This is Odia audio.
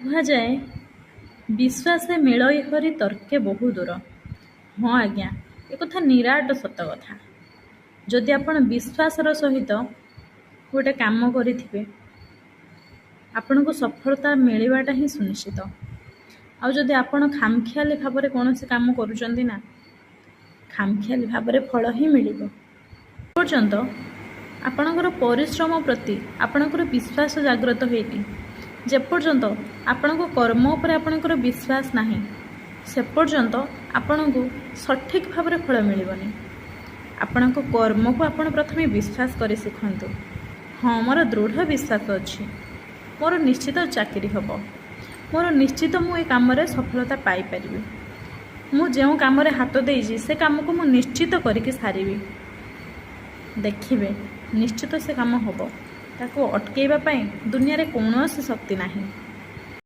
କୁହାଯାଏ, ବିଶ୍ୱାସେ ମିଳଇ ହରି ତର୍କେ ବହୁ ଦୂର। ହଁ ଆଜ୍ଞା, ଏକଥା ନିରାଟ ସତ କଥା। ଯଦି ଆପଣ ବିଶ୍ୱାସର ସହିତ ଗୋଟେ କାମ କରିଥିବେ, ଆପଣଙ୍କୁ ସଫଳତା ମିଳିବାଟା ହିଁ ସୁନିଶ୍ଚିତ। ଆଉ ଯଦି ଆପଣ ଖାମଖିଆଲି ଭାବରେ କୌଣସି କାମ କରୁଛନ୍ତି ନା, ଖାମଖିଆଲି ଭାବରେ ଫଳ ହିଁ ମିଳିବ। ପର୍ଯ୍ୟନ୍ତ ଆପଣଙ୍କର ପରିଶ୍ରମ ପ୍ରତି ଆପଣଙ୍କର ବିଶ୍ୱାସ ଜାଗ୍ରତ ହେଇନି, ଯେପର୍ଯ୍ୟନ୍ତ ଆପଣଙ୍କ କର୍ମ ଉପରେ ଆପଣଙ୍କର ବିଶ୍ୱାସ ନାହିଁ, ସେ ପର୍ଯ୍ୟନ୍ତ ଆପଣଙ୍କୁ ସଠିକ୍ ଭାବରେ ଫଳ ମିଳିବନି। ଆପଣଙ୍କ କର୍ମକୁ ଆପଣ ପ୍ରଥମେ ବିଶ୍ୱାସ କରି ଶିଖନ୍ତୁ। ହଁ, ମୋର ଦୃଢ଼ ବିଶ୍ୱାସ ଅଛି, ମୋର ନିଶ୍ଚିତ ଚାକିରି ହେବ, ମୋର ନିଶ୍ଚିତ ମୁଁ ଏ କାମରେ ସଫଳତା ପାଇପାରିବି, ମୁଁ ଯେଉଁ କାମରେ ହାତ ଦେଇଛି ସେ କାମକୁ ମୁଁ ନିଶ୍ଚିତ କରିକି ସାରିବି। ଦେଖିବେ, ନିଶ୍ଚିତ ସେ କାମ ହେବ। ତାକୁ ଅଟକେଇବା ପାଇଁ ଦୁନିଆରେ କୌଣସି ଶକ୍ତି ନାହିଁ।